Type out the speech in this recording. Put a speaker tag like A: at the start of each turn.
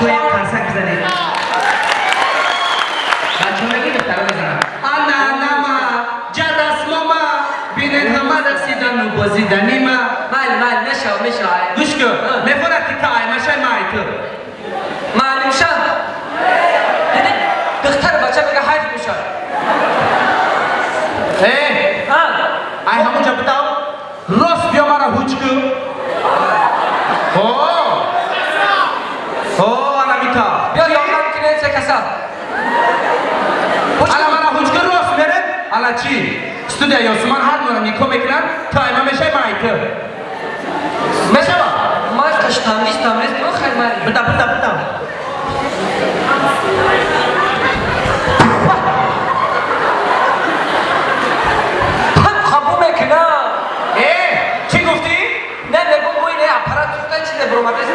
A: Бачаҳо, як қарсак бизанед. Бачаҳо мегӯи, духтаро мезананд. Ана нама ҷарасмома, бинед, ҳама рақсидану бозиданима.
B: Майли, майли, мешава, мешава.
A: Гӯш кун, мефорад ки та аймашай, ма ай ту.
B: Маълимша, диди, духтар бача мега, ҳайф мешавад.
A: Э, ай ҳамонҷа будам, рост биё, мара ҳуҷ кун. О, о, ана мита.
B: Биё, ёрдам кинед, се каса.
A: Ана мара ҳуҷ кун, рост мерем. Ана чӣ, студия Ёсуман ҳар мора никоҳ мекунанд, ту айма мешай, ма ай ту. Мешава?
B: Ман штангистам нест, хай, майли.
A: Бита, бита, бита.
B: Қабул мекунам.
A: Э, чӣ гуфтӣ?
B: Не, мегум, бо ин аппарат сӯхта, чизе буромадест.